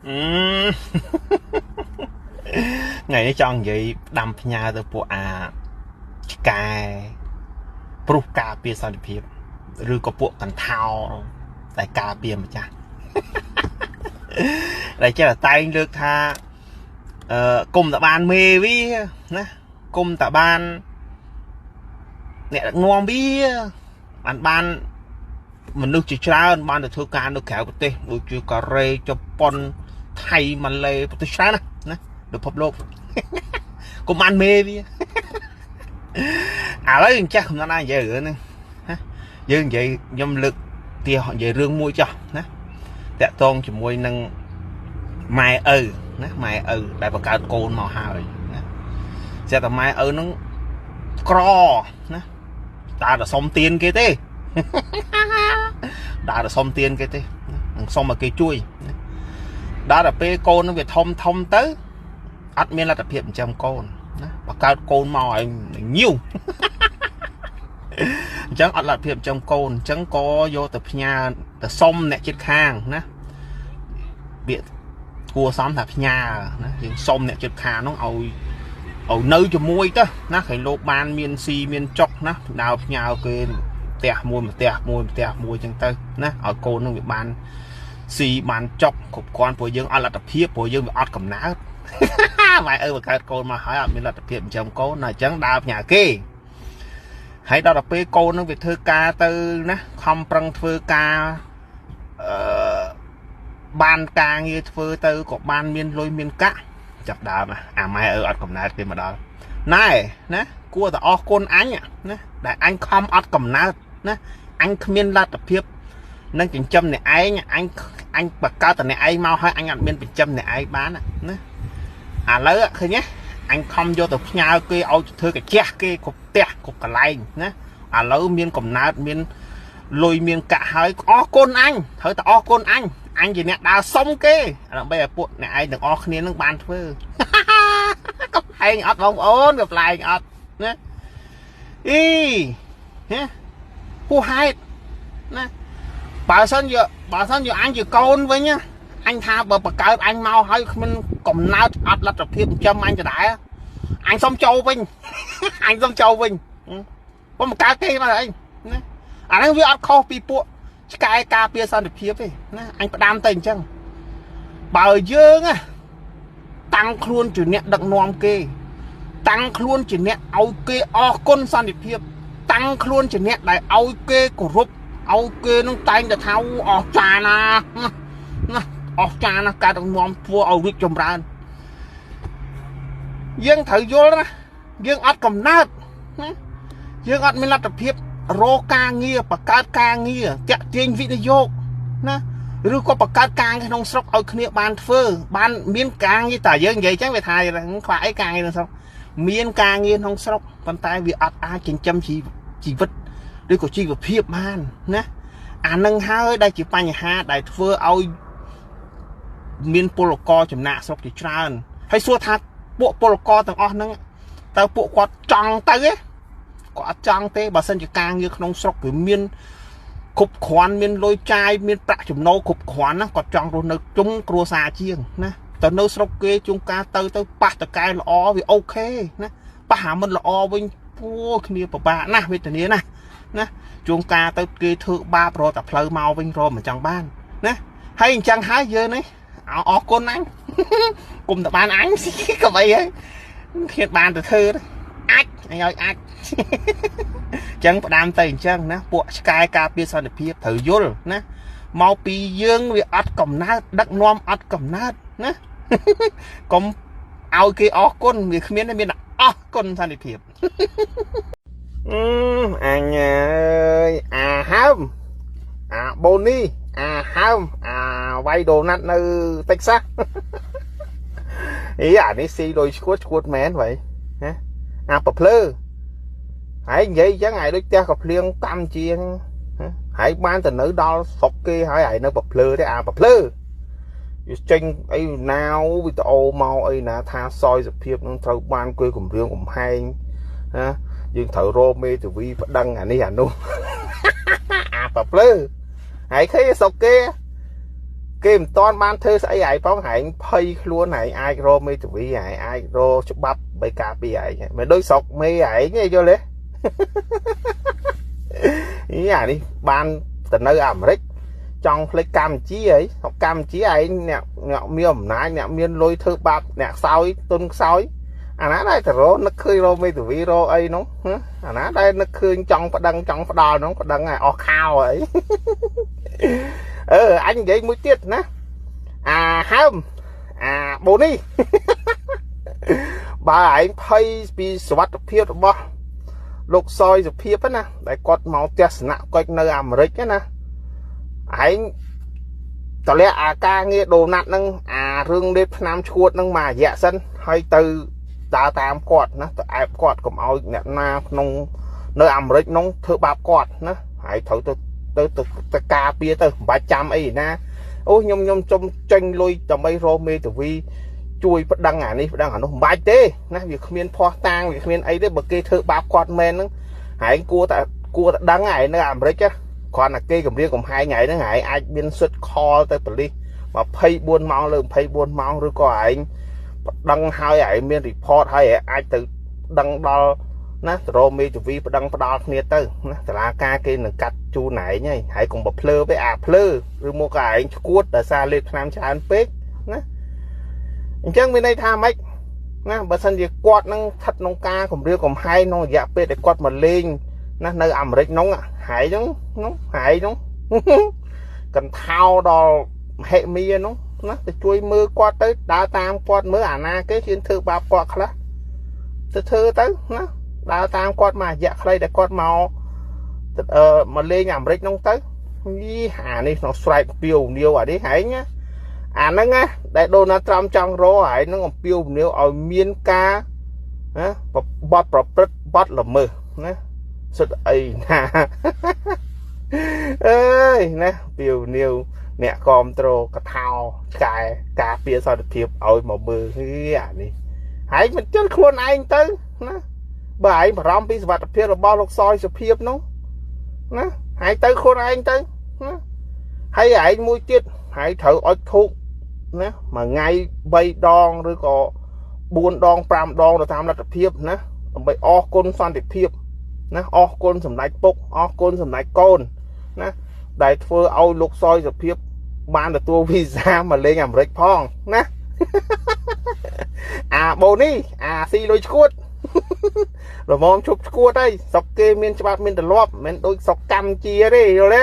អឺថ្ងៃនេះចង់និយាយដាំផ្ញើទៅពួកអាឆ្កែព្រោះការពារសន្តិភាពឬក៏ពួកកន្ធោតែការពារម្ចាស់ដែលចេះតែតែងលើកថាអឺគុំតបានមេវាណាគុំតបានអ្នកដឹកនាំវាបានមនុស្សជាច្រើនបានទៅធ្វើការនៅក្រៅប្រទេសដូចជាកូរ៉េជប៉ុនថៃម៉ាឡេប្រទេសច្រើនណាស់ណាពិភពលោកកុំបានមេវាឥឡូវអញ្ចេះកំណត់ណានិយាយរឿងហ្នឹងណាយើងនិយាយខ្ញុំលើកទីនិយាយរឿងមួយចុះណាតាក់ទងជាមួយនឹងម៉ែឪណាម៉ែឪដែលបង្កើតកូនមកហើយណាស្រាប់តែម៉ែឪហ្នឹងក្រណាតើតែសុំទៀនគេទេដើរទៅសុំទៀនគេទេនឹងសុំឲ្យគេជួយដល់តែពេលកូននឹងវាធំធំទៅអត់មានលទ្ធភាពចិញ្ចឹមកូនណាបង្កើតកូនមកឲ្យញៀវអញ្ចឹងអត់លទ្ធភាពចិញ្ចឹមកូនអញ្ចឹងក៏យកទៅផ្ញើទៅសុំអ្នកជិតខាងណាវាគួរសមថាផ្ញើណាយើងសុំអ្នកជិតខាងនោះឲ្យនៅជាមួយទៅណាឃើញលោកបានមានស៊ីមានចុកណាដើរផ្ញើគេផ្ទះមួយផ្ទះមួយផ្ទះមួយចឹងទៅណាឲ្យកូននឹងវាបានស៊ីបានចុកគ្រប់គ្រាន់ព្រោះយើងអត់លទ្ធភាពព្រោះយើងវាអត់កំណើតម៉ែឪបង្កើតកូនមកហើយអត់មានលទ្ធភាពចិញ្ចឹមកូនណាអញ្ចឹងដើរផ្ញើគេហើយដល់ទៅពេលកូននឹងវាធ្វើការទៅណាខំប្រឹងធ្វើការអឺបានការងារធ្វើទៅក៏បានមានលុយមានកាក់ចាប់ដើមអាម៉ែឪអត់កំណើតគេមកដល់ណែណាគួរតែអរគុណអញណាដែលអញខំអត់កំណើតណាអញគ្មានលទ្ធភាពនឹងចិញ្ចឹមអ្នកឯងអញបង្កើតតែអ្នកឯងមកហើយអញអត់មានចិញ្ចឹមអ្នកឯងបានណាឥឡូវឃើញទេអញខំយកទៅផ្ញើគេឲ្យធ្វើកាជះគេគ្រប់ផ្ទះគ្រប់កន្លែងណាឥឡូវមានកំណើតមានលុយមានកាក់ហើយអរគុណអញត្រូវតែអរគុណអញអញជាអ្នកដើរសុំគេដើម្បីឲ្យពួកអ្នកឯងទាំងអស់គ្នានឹងបានធ្វើកំប្លែងអត់បងប្អូនកំប្លែងអត់ណាអីហ៎ហួសហេតុណាបើសិនយកអញជាកូនវិញអញថាបើបង្កើតអញមកហើយគ្មានកំណើតអត់លទ្ធភាពចិញ្ចឹមអញដដែលអញសុំចូលវិញអញសុំចូលវិញបើបង្កើតគេមកអីណាអាហ្នឹងវាអត់ខុសពីពួកឆ្កែការពារសន្តិភាពទេណាអញផ្ដាំទៅអញ្ចឹងបើយើងតាំងខ្លួនជាអ្នកដឹកនាំគេតាំងខ្លួនជាអ្នកឲ្យគេអរគុណសន្តិភាពតាំងខ្លួនជាអ្នកដែលឲ្យគេគោរពឲ្យគេនឹងតែងតែថាអស្ចារ្យណាណាអស្ចារ្យណាស់ការដឹកនាំធ្វើឲ្យរីកចម្រើនយើងត្រូវយល់ណាយើងអត់កំណើតណាយើងអត់មានលទ្ធភាពរកការងារបង្កើតការងារតាក់ទាញវិនិយោគណាឬក៏បង្កើតការក្នុងស្រុកឲ្យគ្នាបានធ្វើបានមានការងារតែយើងនិយាយចឹងវាថាខ្វះអីការងារក្នុងស្រុកមានការងារក្នុងស្រុកប៉ុន្តែវាអត់អាចចិញ្ចឹមជីវិតឬក៏ជីវភាពបានណាអានឹងហើយដែលជាបញ្ហាដែលធ្វើឲ្យមានពលករចំណាកស្រុកជាច្រើនហើយសួរថាពួកពលករទាំងអស់ហ្នឹងតើពួកគាត់ចង់ទៅទេគាត់អត់ចង់ទេបើសិនជាការងារក្នុងស្រុកវាមានគ្រប់គ្រាន់មានលុយចាយមានប្រាក់ចំណូលគ្រប់គ្រាន់ណាគាត់ចង់រស់នៅជុំគ្រួសារជាងណាទៅនៅស្រុកគេជួនកាលទៅប៉ះតកែល្អវាអូខេណាប៉ះអាមិនល្អវិញពួរគ្នាពិបាកណាស់វេទនាណាស់ណាជួនកាលទៅគេធ្វើបាបរកតែផ្លូវមកវិញរកមិនចង់បានណាហើយអញ្ចឹងហើយយើងនេះអរគុណអញគុំតបានអញក៏អីហើយគ្នាបានទៅធ្វើអាចអញឲ្យអាចអញ្ចឹងផ្ដាំទៅអញ្ចឹងណាពួកឆ្កែការពារសន្តិភាពត្រូវយល់ណាមកពីយើងវាអត់កំណើតដឹកនាំអត់កំណើតណាកុំឲ្យគេអរគុណវាគ្មានទេមានអរគុណសន្តិភាពអញអើយអាហើមអាបូនីអាហើមអាវ៉ៃដូណាត់នៅតិចសាសអីអានេះស៊ីលុយឈួតឈួតមែនវ៉ៃណាអាប្រភ្លើហើយនិយាយអញ្ចឹងហើយដូចផ្ទះក៏ភ្លៀងកម្មជាងហើយបានទៅនៅដល់ស្រុកគេហើយហើយនៅប្រភ្លើទេអាប្រភ្លើវាចេញអីណាវវីដេអូមកអីណាថាសយសភាពនឹងត្រូវបានគេគម្រាមកំហែងណាយើងត្រូវរកមេធាវីប្តឹងអានេះអានោះអាប្រភ្លើហើយឃើញស្រុកគេ គេមិនតាន់បានធ្វើស្អីឯងផងហែងភ័យខ្លួនហែងអាចរកមេធាវីហែងអាចរកច្បាប់បីការពារឯងមិនដូចស្រុកមេឯងទេយល់ទេ នេះអានេះបានទៅនៅអាមេរិកចង់ភ្លេចកម្ពុជាហីស្រុកកម្ពុជាឯងអ្នកអ្នកមានអំណាចអ្នកមានលុយធ្វើបាបអ្នកខ្សោយទុនខ្សោយអាណាដែលទៅរកនឹកឃើញរកមេធាវីរកអីនោះអាណាដែលនឹកឃើញចង់ប្តឹងចង់ផ្ដាល់នោះប្តឹងឲ្យអស់ខោអីអឺអញនិយាយមួយទៀតណាអាហើមអាបូនេះបើឯងភ័យពីសុវត្ថិភាពរបស់លោកសយសុភាពណាដែលគាត់មកទស្សនកិច្ចនៅអាមេរិកណាឯងតលាក់អាការងារដូណាត់នឹងអារឿងលេបឆ្នាំឈួតនឹងមួយរយៈសិនហើយទៅដើរតាមគាត់ណាទៅអែបគាត់កុំឲ្យអ្នកណាក្នុងនៅអាមេរិកនោះធ្វើបាបគាត់ណាហើយត្រូវទៅទៅទៅការពារទៅមិនបាច់ចាំអីណាអូខ្ញុំខ្ញុំជុំចេញលុយដើម្បីរកមេធាវីជួយប្តឹងអានេះប្តឹងអានោះមិនបាច់ទេណាវាគ្មានភ័ស្តុតាងវាគ្មានអីទេបើគេធ្វើបាបគាត់មែនហ្នឹងហើយគួរតែគួរតែដឹងហើយនៅអាមេរិកគ្រាន់តែគេគម្រាមកំហែងថ្ងៃហ្នឹងហើយអាចមានសិទ្ធខលទៅប៉ូលីស24ម៉ោងលើ24ម៉ោងឬក៏ឯងប្តឹងហើយឯងមាន report ហើយឯងអាចទៅដឹងដល់ណាទៅរកមេធាវីប្តឹងផ្ដាល់គ្នាទៅណាតឡាការគេនឹងកាត់ជូនឯងហើយហើយកុំបើភ្លើពេកអាភ្លើឬមកក៏ឯងឈួតដោយសារលេបថ្នាំច្រើនពេកណាអញ្ចឹងមានន័យថាម៉េចណាបើសិនជាគាត់នឹងស្ថិតក្នុងការគម្រាមកំហែងក្នុងរយៈពេលដែលគាត់មកលេងណានៅអាមេរិកនោះហើយហ្នឹងនោះហើយនោះកន្ធោដល់ហិមានោះណាទៅជួយមើលគាត់ទៅដើរតាមគាត់មើលអាណាគេហ៊ានធ្វើបាបគាត់ខ្លះទៅធ្វើទៅណាដើរតាមគាត់មករយៈខ្លីដែលគាត់មកអឺមកលេងអាមេរិកនោះទៅយីអានេះក្នុងស្រែកពីវនាវអានេះហែងអាហ្នឹងណាដែលដូណាល់ត្រាំចង់រកហើយនឹងអំពាវនាវឲ្យមានការណាបត់ប្រព្រឹត្តបត់ល្មើសណាសិតអីណាអើយណាពាវនាវអ្នកគ្រប់ត្រូលកថោឆ្កែការពារសន្តិភាពឲ្យមកមើលអានេះហើយមិនជិលខ្លួនឯងទៅណាបើឯងបារម្ភពីសុវត្ថិភាពរបស់លោកសយសុភាពនោះណាហើយទៅខ្លួនឯងទៅណាហើយឯងមួយទៀតហើយត្រូវអុជធូបណាមួយថ្ងៃ3ដងឬក៏4ដង5ដងទៅតាមលទ្ធភាពណាដើម្បីអរគុណសន្តិភាពណាអរគុណសម្ដេចពុកអរគុណសម្ដេចកូនណាដែលធ្វើឲ្យលោកសយសុភាពបានទទួលវីសាមកលេងអាមេរិកផងណាអាបូនេះអាស៊ីលុយឈួតល្មមជប់ឈួតហើយស្រុកគេមានច្បាប់មានទម្លាប់មិនដូចស្រុកកម្ពុជាទេយល់ទេ